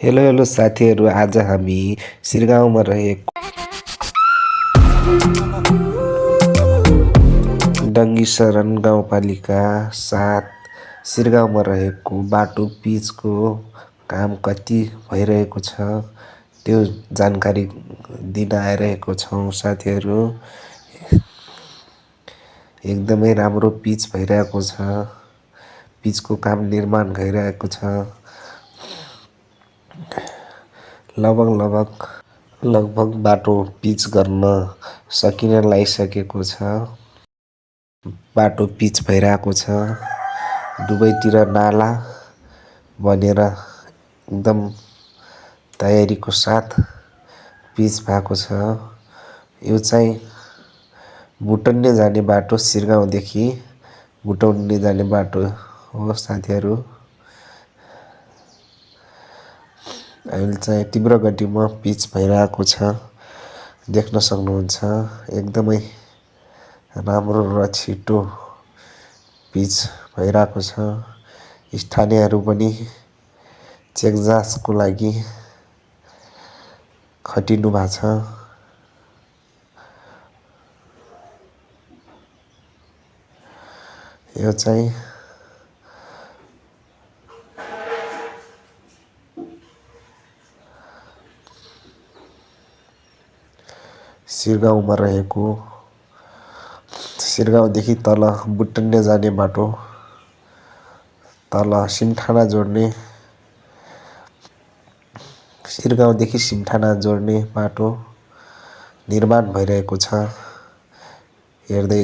Hello hello साथीहरू, आज हामी सिरगाउँमा रहेको डङ्गीशरण गाउँपालिका 7 सिरगाउँमा रहेको बाटो पिचको काम कति भइरहेको छ त्यो जानकारी दिन आइरहेको छौँ साथीहरू। एकदमै राम्रो पिच भइरहेको छ। पिचको काम निर्माण भइरहेको छ। लगभग बाटो पिच गर्न सकिन लागिसकेको छ। बाटो पिच भइरहेको छ। दुवैतिर नाला बनेर एकदम तयारीको साथ पिच भएको छ। यो चाहिँ भुटन्ने जाने बाटो, सिरगाउँदेखि भुटन्ने जाने बाटो हो साथीहरू। अहिले चाहिँ तीव्र गतिमा पिच भइरहेको छ, देख्न सक्नुहुन्छ। एकदमै राम्रो र छिटो पिच भइरहेको छ। स्थानीयहरू पनि चेकजाँचको लागि खटिनु भएको छ। यो चाहिँ सिरगाउँमा रहेको, सिरगाउँदेखि तल भुटन्ने जाने बाटो, तल सिमठाना जोड्ने, सिरगाउँदेखि सिमठाना जोड्ने बाटो निर्माण भइरहेको छ। हेर्दै